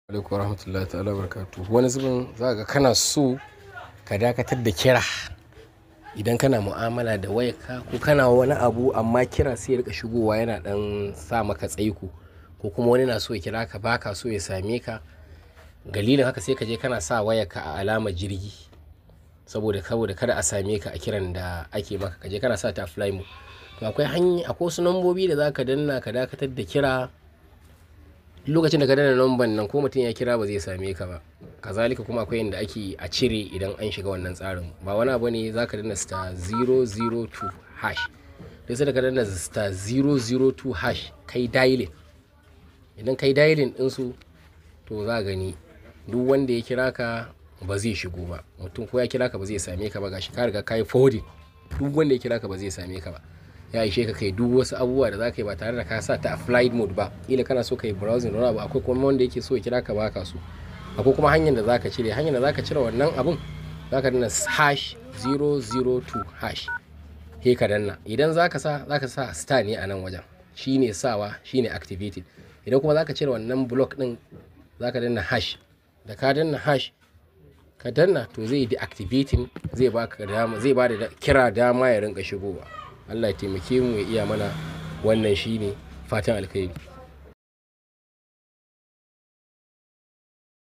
Alaikum warahmatullahi ta'ala barakatuh. Wani zubin za ka ga kana so ka dakatar da kira idan kana mu'amala da wayarka ko kana wani abu, amma kira sai ya rika shigowa yana dan sa maka tsaiko, ko kuma wani na so ya kira ka, baka so ya same ka. Dalilin haka sai ka je kana sa wayarka a alamar jirgi saboda kada a same ka a kiran da ake maka. Ka je kana sa ta fly mode. To akwai hanya, akwai wasu lambobi da za ka danna ka dakatar da kira. Lokacin da ka danna lamban nan, ko mutum ya kira ba zai same ka ba. Kazalika kuma akwai yanda ake a cire idan an shiga wannan tsarin. Ba wani abu ne, za ka danna *002#. Duk sanda ka danna *002# kai dialing. Idan kai dialing ɗinsu, to za ka gani duk wanda ya kira ka ba zai shigo ba. Mutum ko ya kira ka ba zai same ka ba, gashi ka riga ka yi forwarding. Duk wanda ya kira ka ba zai same ka ba. Ya ishe ka kai duk wasu abubuwa da za ka yi ba tare da ka sa ta a flight mode ba. Kila kana so ka yi browsing wani abu, akwai kuma wanda yake so ya kira ka, ba ka so. Akwai kuma hanyar da za ka cire. Hanyar da za ka cire wannan abun, za ka danna #002#, sai ka danna. Idan za ka sa star ne a nan wajen. Shi ne sawa, shi ne activated. Idan kuma za ka cire wannan block ɗin, za ka danna hash. Da ka danna hash ka danna, to zai deactivating, zai baka dama, zai ba da kira dama ya rinƙa shigowa. Allah ya taimake mu, ya iya mana. Wannan shine fatan alkhairi.